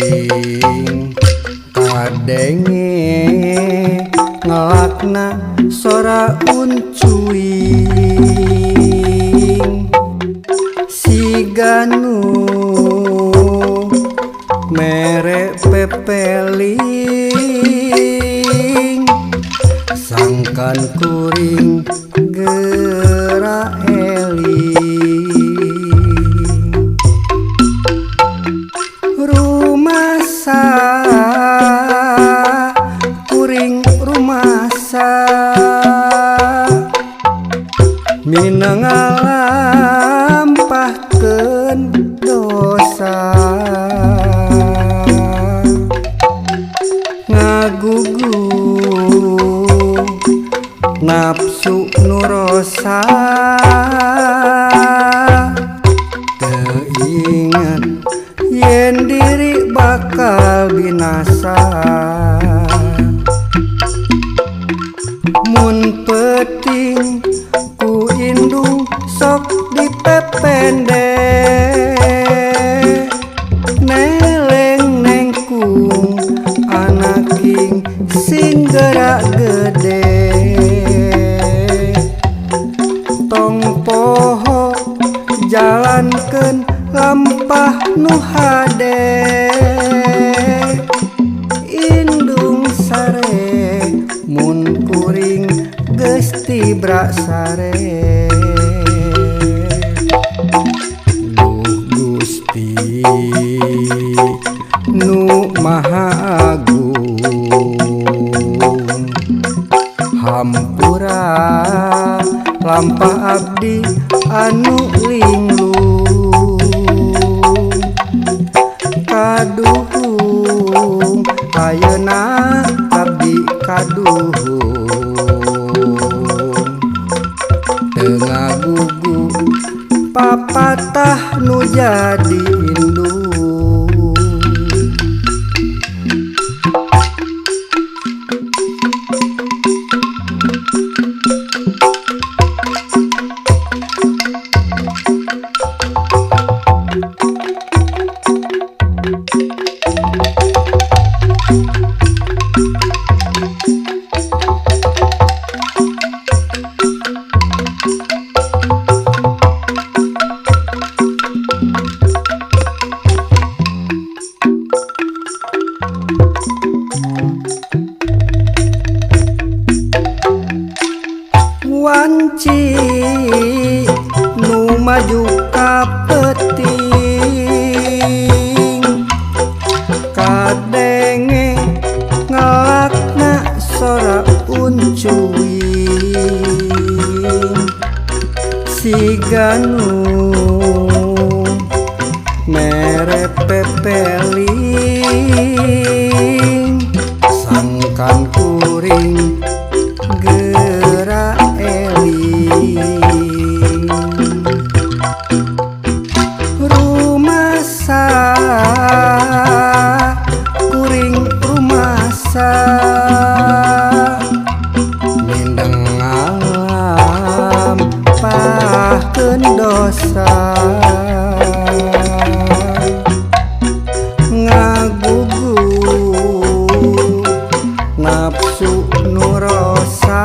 Kuring kadenge ngelakna sora uncuing siganu mere pepeling sangkan kuring gerak eling rumasa kuring rumasa minang ngalampahkeun dosa ngagugu nafsu nurosa teu inget yen diri bakal binasa mun peuting ku indung sok dipepende neleng nengkung anaking sing gerak gede tong poho jalankeun lampah nu hade indung sare mun kuring geus tibra sare. Duh Gusti nu Maha Agung hampura lampah abdi anu linglung kaduhung ayeuna abdi kaduhung teu ngagugu papatah nu jadi indung. Wanci nu maju ka peuting kadenge ngelakna sora uncuing siganu mere pepeling sangkan kuring gerak eling rumasa kuring rumasa mindeng ngalampahkeun dosa ngagugu nafsu nurosa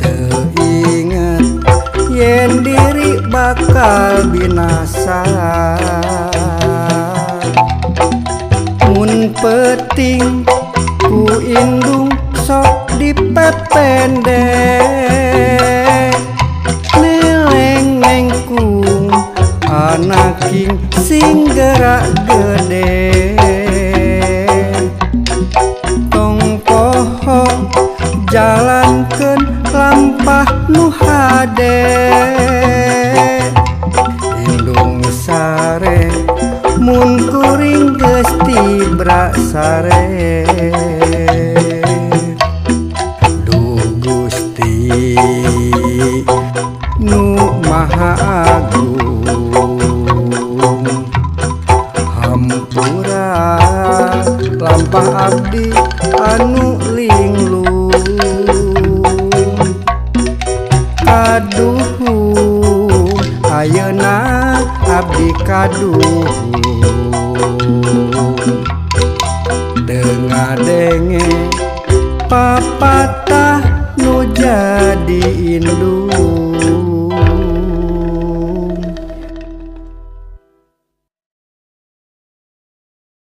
teu inget yen diri bakal binasa mun peuting ku indung sok dipepende neleng nengkung anaking sing gerak gede tong poho jalankeun lampah nu hade indung sare mun kuring geus tibra sare. Duh Gusti nu Maha Agung hampura lampah abdi anu linglung kaduhung ayeuna abdi. Kaduhung teu ngadenge papatah nu jadi indung.